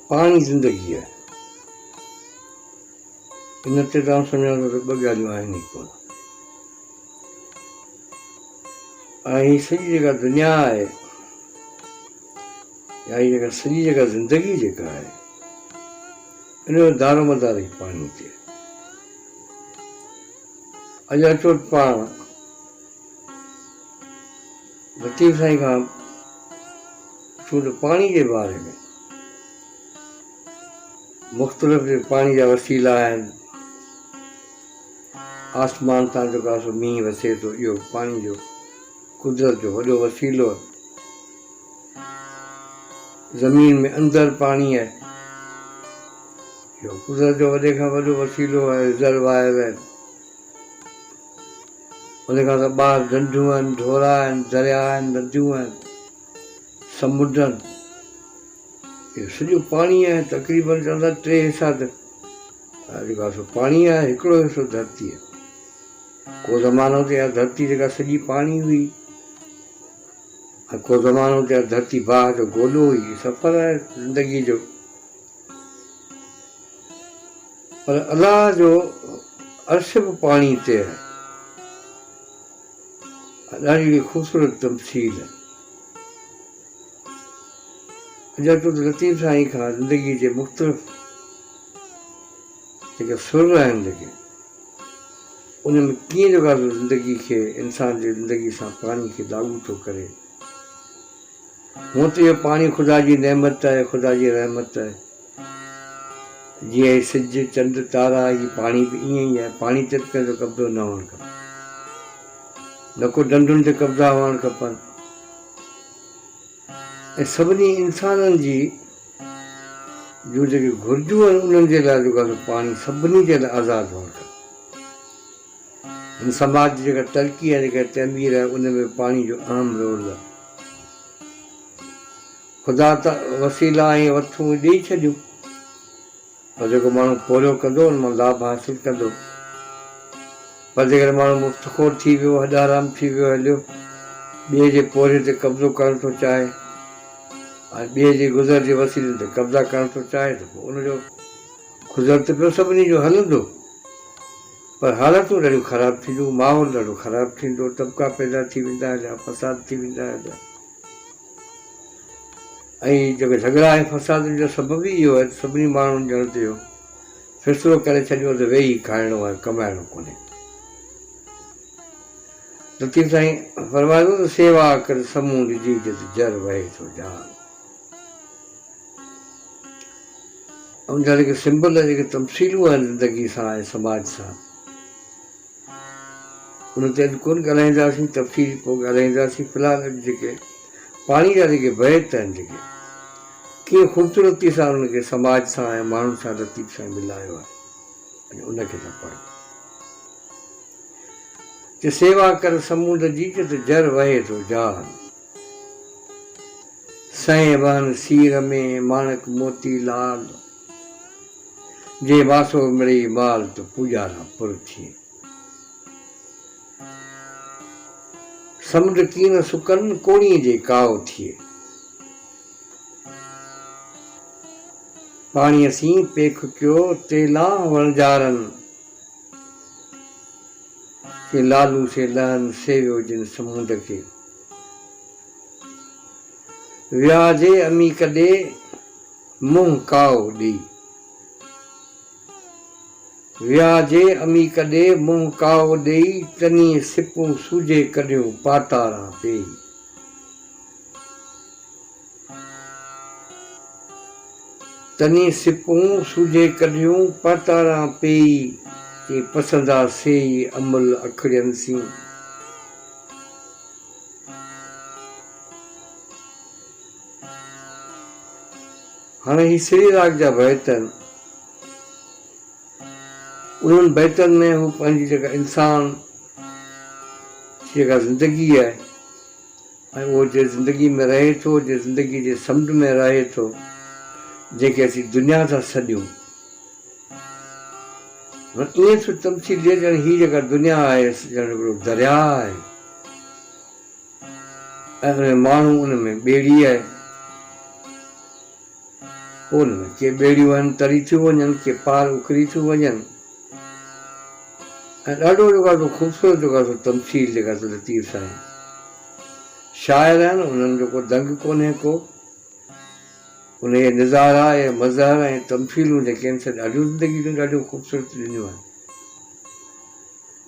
پاڻي زندگي آهي. ان تي ته آئون سمجهان ٿو ته ٻه ڳالهيون آهن ئي ڪونه. ۽ هي سڄي جيڪا دنيا آهي يا هي جيڪا سڄي جيڪا زندگي جيڪا آهي ان جو دارو مدار ئي پاڻي تي آهي. اڄ اچو ته پاڻ لطيف سائين کان پڇون ته پاڻي جي باري ۾ مختلف جيڪي پاڻي جا وسيلا آهن، آسمان تان جيڪو آهي سو مينهن وسي ٿو، اهو به پاڻي جو قدرت جو وڏو وسيلو آهي. زمين ۾ اندر پاڻي آهي، اهو قدرت جو وڏي کان وڏو وسيلو آهي، رزروائر آهي. ان کان ته ٻاهر ڍنڍون آهن، ڍورا آهن، درياء آهن، نديون آهن. سمنڊ آهن. اهو سڄو پاڻي آهي تقريبن چوندا ٽي حصا ته جيڪو آهي سو پاڻي آهي هڪڙو حصو ڌرتي آهي. ڪو زمانو ته اها ڌرتي جيڪا سڄي پاڻي هئي ۽ ڪو زمانو ته اها ڌرتي باهه جو گولو هئي. سفر آهي زندگي جو. پر الله جو عرش به پاڻي تي آهي. ڏاڍي هڪڙي خوبصورت تمثيل آهي. اڄ اچو ته لطيف سائين کان زندگيء جي مختلف جيڪي سر آهن جيڪي ان ۾ ڪيئن جيڪو آهي سو زندگي کي انسان جي زندگي سان پاڻي کي لاڳو ٿو ڪري. هونء ته اهو پاڻي خدا جي نعمت آهي، خدا جي رحمت آهي. جيئن هي سج، چنڊ، تارا، هي پاڻي به ائين ئي آهي. پاڻي تي به ڪنهن جو قبضو نه هئڻ کپي. نه ڪو ڍنڍن تي قبضا هئڻ کپن. ۽ سڀني انسانن جي جون جيڪي گهرجون آهن انهن جي لاء جيڪو آهي سو پاڻي سڀني جي لاء آزاد هئڻ کپي. هن سماج جي جيڪا ترقي آهي جيڪا تعمير آهي ان ۾ پاڻي جو اهم رول آهي. خدا ته وسيلا ۽ وٿون ڏيئي ڇڏيون پر جيڪو ماڻهو پورهيو ڪندو ان مان لاڀ حاصل ڪندو. پر جيڪڏهن ماڻهو مفت خور ٿي ويو، هڏ حرام ٿي ويو هليو، ٻئي جي پورهيي تي قبضو ڪرڻ ٿو چاهي ۽ ٻئي جي گذر جي وسيلن تي قبضا ڪرڻ ٿو چاهي ته پوء ان جو گذر ته پيو سڀني جو هلندو پر حالتون ڏاڍيون خراب ٿينديون، ماحول ڏاڍو خراب ٿيندو، طبقا پيدا ٿي ويندا هليا، فساد ٿي ويندا هليا. ۽ جيڪي جهڳڙا ۽ فسادن جو سبب ئي اهو آهي ته سڀني ماڻهن ڄڻ ته اهو فيصلو ڪري ڇڏيو ته ويهي کائڻو آهي ڪمائڻو ڪونهي. لطيف سائين فرمائي ٿو ته سيوا ڪر سمونڊ جي جت جر وهي ٿو جان. ان جا جيڪي سمبل ۽ جيڪي تمثيلون آهن زندگي سان ۽ سماج سان ان تي اڄ ڪونه ڳالهائينداسين، تفصيلي پوء ڳالهائينداسين، في الحال اڄ جيڪي پاڻي جا جيڪي بيت آهن جيڪي ڪيئن خوبصورتي سان انهن کي سماج سان ۽ ماڻهن سان لطيف سائين ملايو آهي اڄ ان کي ٿا پڙهون. چي سيوا ڪر سمونڊ جي جت جر وهي ٿو جان. سئين وهن سير ۾ ماڻڪ موتي لال. جي واسو مڙئي مال ته پوڄارا پر ٿئي. سمنڊ ڪين سڪن ڪوڻيء جي ڪائو ٿئي. پاڻيء سين پيک ڪيو تيلان وڻجارن. سي لالو سي لهن سيويو جن سمونڊ کي. ويا جي اميڪ ڏي منهن ڪائو ڏئي. ويا جي اميڪ ڏي منهن ڪائو ڏئي، تني سپون سوجهي ڪڍيون پاتاران پيئي. تني سپون سوجهي ڪڍيون پاتاران پيئي، چي پسندا سيئي امل اکڙين سين. هاڻي هي سري راڳ جا بيت آهن. انهن بيتن ۾ هو پنهنجي جيڪا انسان جي جيڪا زندگي آهي ۽ اهو جنهن زندگي ۾ رهي ٿو، جنهن زندگي جي سمنڊ ۾ رهي ٿو، جنهن کي اسين دنيا ٿا سڏيون، ائين ٿو تمثيل ڏئي ڄڻ هي جيڪا دنيا آهي ڄڻ هڪڙو درياء آهي. ۽ ان ۾ ماڻهو ان ۾ ٻيڙي آهي. پوء ان ۾ ڪي ٻيڙيون آهن تري ٿيون وڃن، ڪي پار اڪري ٿيون وڃن ۽ ڏاڍو جيڪو آهي سو خوبصورت جيڪو آهي سو تمثيل جيڪا سو لطيف سائين شاعر آهن انهن جو ڪو دنگ ڪونهي ڪو انهيء نظارا ۽ مظهر ۽ تمثيلون جيڪي آهن سي ڏاڍيون زندگي جون ڏاڍيون خوبصورت ڏنيون آهن.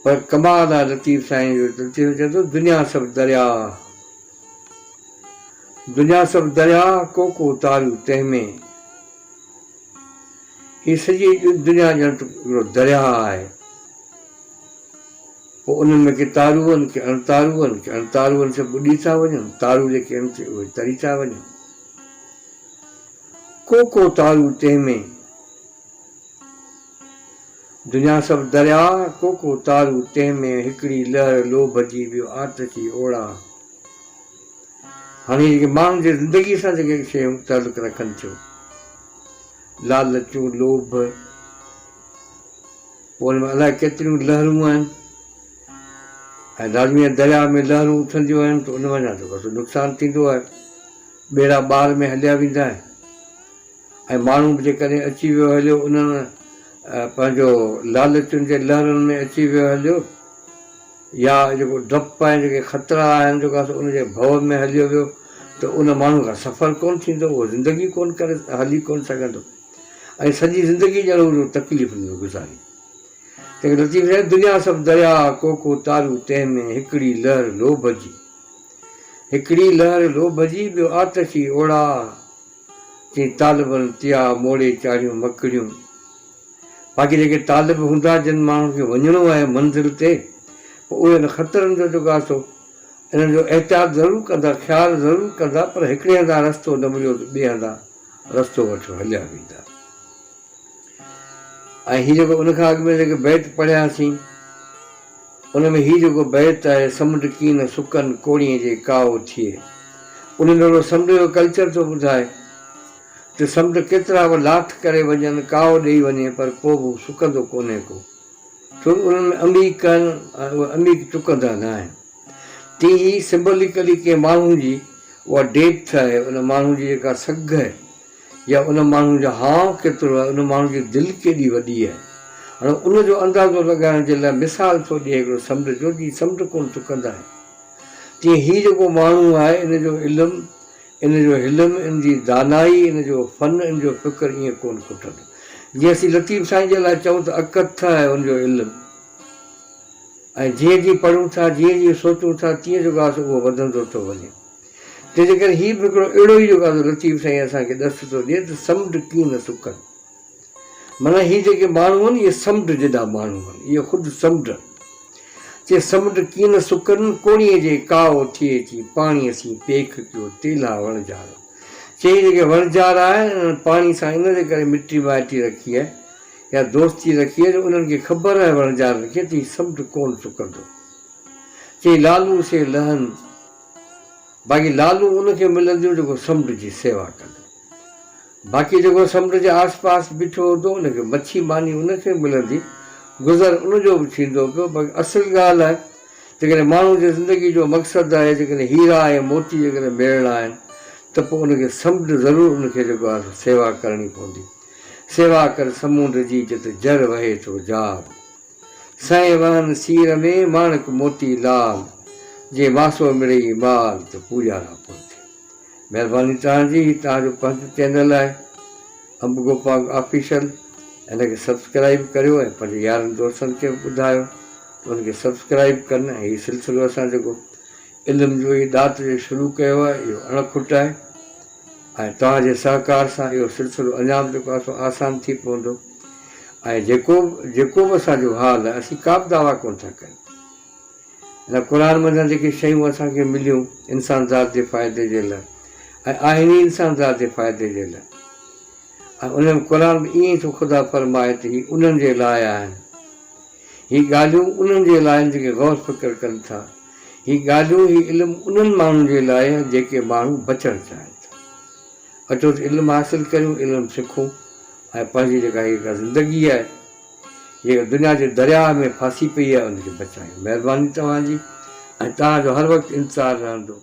پر ڪمال آهي لطيف سائين جو، لطيف چئي ٿو دنيا سڀ درياء، دنيا سڀ درياء ڪو ڪو تارو تنهن ۾. هي سڄي دنيا ڄڻ ته هڪڙو درياء آهي. پوء انهن ۾ ڪي تارو آهن، ڪي اڻ تارو آهن، ڪي اڻ تارو آهن سي ٻڏي ٿا وڃن، تارو جيڪي آهن سي اهي تري ٿا وڃن. ڪو ڪو تارو تنهن ۾. دنيا سڀ درياء، ڪو ڪو تارو تنهن ۾، هڪڙي لهر لوڀ جي ٻيو آتشي اوڙاهه. هاڻي جيڪي ماڻهن جي زندگيء سان جيڪي شيون تعلق رکن ٿيون، لالچون، لوڀ، پوء ان ۾ الائي ڪيتريون لهرون آهن ۽ لازمي آهي درياء ۾ لهرون اٿنديون آهن ته ان منجهان ته گهٽ نقصان ٿيندو آهي، ٻيڙا ٻار ۾ هليا ويندا آهن ۽ ماڻهو به جيڪڏهن اچي ويو هليو انهن پنهنجو لالچن جي لهرن ۾ اچي ويو هليو يا جيڪو ڊپ ۽ جيڪي خطرا آهن جيڪو آهي سو ان جي ڀؤ ۾ هليو ويو ته ان ماڻهو کان سفر ڪونه ٿيندو اهو زندگي ڪونه ڪري هلي ڪونه سگهندو ۽ سڄي زندگي ڄڻ هو تڪليفن ۾ گذاري. تنهن ڪري لطيف چيو، دنيا سڀ درياء، ڪو ڪو تارو تنهن ۾، هڪڙي لهر لوڀ جي، هڪڙي لهر لوڀ جي، ٻيو آتشي اوڙاهه، چئين طالبن تيا موڙي چاڙهيون مڪڙيون. باقي جيڪي طالب هوندا جن ماڻهن کي وڃڻو آهي منزل تي، پوء اهي ان خطرن جو جيڪو آهي سو انهن جو احتياط ضرور ڪندا، خيال ضرور ڪندا، پر هڪڙي هنڌان رستو نه مليو ته ٻئي هنڌان رستو وٺيو هليا ويندا. ۽ هي جيڪو ان کان اڳ ۾ جيڪي بيت پڙهياسين، ان ۾ هي جيڪو بيت آهي سمنڊ ڪين سڪن ڪوڙين جي ڪائو ٿئي. ان ۾ هڪڙو سمنڊ جو ڪلچر ٿو ٻڌائي ته سمنڊ ڪيترا به لاٿ ڪري وڃن، ڪائو ڏيئي وڃي پر پوء به هو سڪندو ڪونهي ڪو. ڇو ته انهن ۾ عميق آهن ۽ اهي عميق چڪندا نه آهن. تيئن ئي سمبوليڪلي ڪنهن ماڻهو جي اها ڊيپٿ آهي، ان ماڻهو جي جيڪا سگهه آهي يا ان ماڻهو جو هانء ڪيترو آهي، ان ماڻهو جي دل ڪيڏي وڏي آهي. هاڻي ان جو اندازو لڳائڻ جي لاء مثال ٿو ڏئي هڪڙو سمنڊ جو، جيئن سمنڊ ڪونه چڪندا آهن، تيئن هي جيڪو ماڻهو آهي ان جو علم، ان جو حلم، ان جي دانائي، ان جو فن، ان جو فڪر ائين ڪونه کٽندو. جيئن اسين لطيف سائين جي لاء چئون ته اڪٿ آهي ان جو علم ۽ جيئن جيئن پڙهون ٿا، جيئن جيئن سوچون ٿا، تيئن جيڪو آهي سو اهو وڌندو ٿو وڃي. تنهن جي ڪري هي به هڪڙو اهڙو ئي جيڪو آهي سو لطيف سائين اسان کي ڏس ٿو ڏئي ته سمنڊ ڪيئن نه سڪن. معنيٰ هي جيڪي ماڻهو آهن اهي سمنڊ جيڏا ماڻهو آهن، اهي خود سمنڊ آهن. چي سمنڊ ڪيئن نه سڪن، ڪوڙيء جي ڪائو ٿئي چي پاڻيء سين پيک ڪيو تيلها وڻجارا. چي هي جيڪي وڻجارا آهن انهن پاڻي سان ان جي ڪري مٽي مائٽي رکي آهي يا دوستي رکي آهي جو انهن کي خبر آهي وڻجارن کي ته هي سمنڊ ڪونه سڪندو. چي لالون سي لهن، باقي لالون ان کي ملنديون جيڪو سمنڊ جي سيوا ڪندو. باقي جيڪو سمنڊ جي آس پاس بيٺو هوندو ان کي مڇي ماني ان کي ملندي، گذر ان جو به ٿيندو پيو، باقي اصل ڳالهه آهي جيڪڏهن ماڻهو جي زندگي جو مقصد آهي جيڪڏهن هيرا ۽ موتي جيڪڏهن ميڙڻا آهن ته پوء ان کي سمنڊ ضرور ان کي جيڪو آهي سو سيوا ڪرڻي پوندي. سيوا ڪر سمونڊ جي جت جر وهي ٿو جار. سئين وهن سير ۾ ماڻڪ موتي لال، جي ماسو مڙئي مال ته پوڄارا پوء ٿئي. مهرباني توهان جي هي توهان جو پنهنجو چينل آهي انب گوپانگ آفيشل ان کي سبسڪرائيب ڪريو ۽ پنهنجي يارن دوستن کي به ٻڌايو ته ان کي سبسڪرائيب ڪن ۽ هي سلسلو اسان جيڪو علم جو هي ڏات جو شروع ڪيو آهي اهو اڻ کٽ آهي ۽ توهان جي سهڪار سان اهو سلسلو اڃا به جيڪو آهي سو آسان ٿي پوندو ۽ جيڪو جيڪو به اسان جو حال آهي اسين ڪا به دعويٰ ڪونه ٿا ڪريون. هن قرآن منجهان جيڪي شيون اسان کي مليون انسان ذات جي فائدي جي لاء ۽ آهن ئي انسان ذات جي فائدي جي لاء ۽ ان ۾ قرآن به ائين ئي ٿو خدا فرمائي ته هي انهن جي لاء آهن هي ڳالهيون انهن جي لاء آهن جيڪي غور فڪر ڪن ٿا هي ڳالهيون هي علم انهن ماڻهن جي لاء آهي جيڪي ماڻهو بچڻ چاهين ٿا اچو ته علم حاصل ڪريون علم سکون ۽ پنهنجي جيڪا هي زندگي آهي جيڪا دنيا جي درياهه ۾ ڦاسي پئي آهي ان کي بچايو. مهرباني توهان جي ۽ توهان جو هر وقت انتظار رهندو.